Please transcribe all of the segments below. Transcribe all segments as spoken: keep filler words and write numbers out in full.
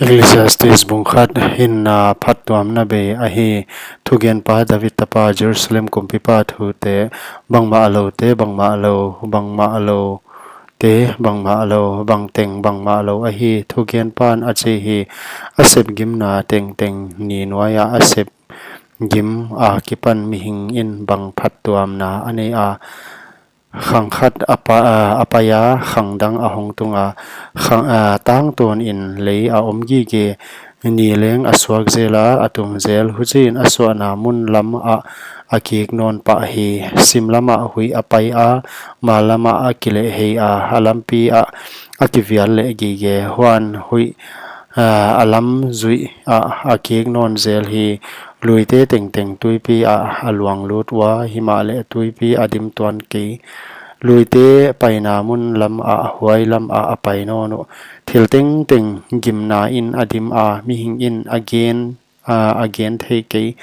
Ecclesiastes bung khat, hinna phattuamna bei ahi. Thugenpa David tapa, Jerusalem kumpipa thute: Bangmah loute, bangmah lou, bangmah loute, bangmah lou, bangteng bangmah lou ahi. Thugenpan a chi hi: A sep gimna tengteng ni nuaiah a sep gim akipan mihingin bang phattuamna a nei a. Khang khat a pa-, a, a pai a, khang dang a hong tung a, khang, a, tangtawnin lei a om gige. Ni leng a suak zel a, a tum zel, huchiin a suahna mun lamah a kik nawn pah hi. Sim lamah huih a pai a, mal lamah a kilehhei a, a lampi ah a kivial leh gige. Huan huih, a, a lam zuih ah a kik nawn zel hi. Luite tengteng tuipi ah a luang lut ua, himahleh tuipi a dim tuan kei. Luite paina mun lamah, huai lamah a pai nawn uh. Thil tengteng gimnain a dim a, mihingin a gen, a, a gen thei kei.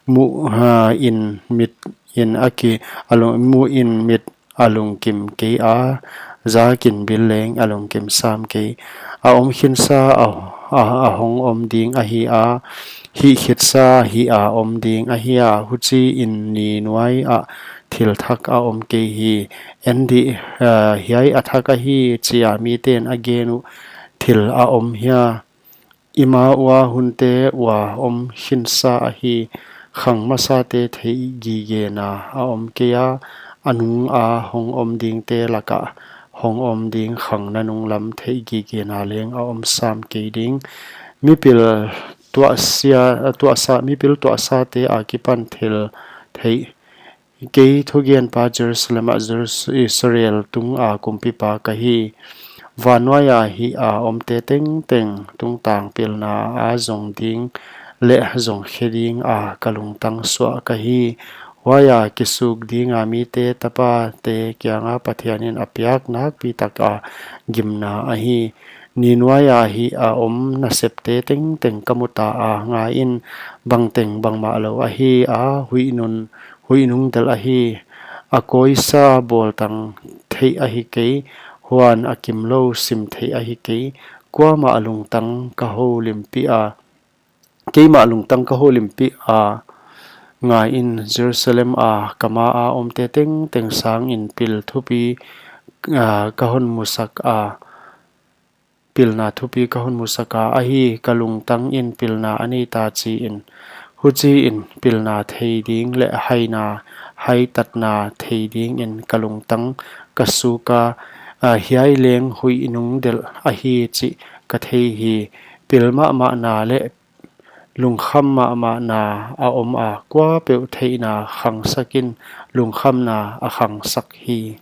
Muh, a, in mit in a ki, a lung, muh in mit a lungkim kei a, zakin bil leng a lungkim sam kei. A om khinsa a, a, a hong om ding ahi a, hih khitsa hih a om ding ahi a, huchiin ni nuaiah thil thak a om kei hi. En dih, a, hiai a thak ahi, chia miten a gen uh, thil a om hia? I ma ua hunte ua om khinsa ahi. Khang masate theih gigena a om kei a, a nunga hong om dingte lakah hong om ding khang nanung lam theih gigena leng a om sam kei ding. Mipil tuahsia, tuahsa, mipil tuahsate akipan thil theih kei thugenpa, Jerusalem ah Jerus-, Israel tunga kumpipa ka hi. Van nuaia hih a omte tengteng tungtang pilna a zong ding leh zong khe dinga ka lungtang suah ka hi. Huaia kisuk dinga mite tapate kianga Pathianin a piak nakpi taka gimna ahi. Ni nuaia hih a om nasepte tengteng ka mu ta a, ngaiin, bangteng bangmah lou ahi a, huih nun, huih nung delh ahi. A kawisa bawltang theih ahi kei, huan a kimlou sim theih ahi kei. Kuamah lungtang ka houlimpih a, keimah lungtang ka houlimpih a, ngaiin, Jerusalem a ka maa omte tengteng sangin pil thupi, a, ka hon musak a, pilna thupi ka hon musak a, ahi, ka lungtangin pilna a nei ta chiin. Huchiin pilna thei ding leh haina, haitatna thei dingin ka lungtang ka suk a, a, hiai leng huih nung delh ahi chih ka thei hi. Pil mahmahna leh lungkham mahmahna a om a, kuapeuh theihna khangsakin lungkhamna a khangsak hi.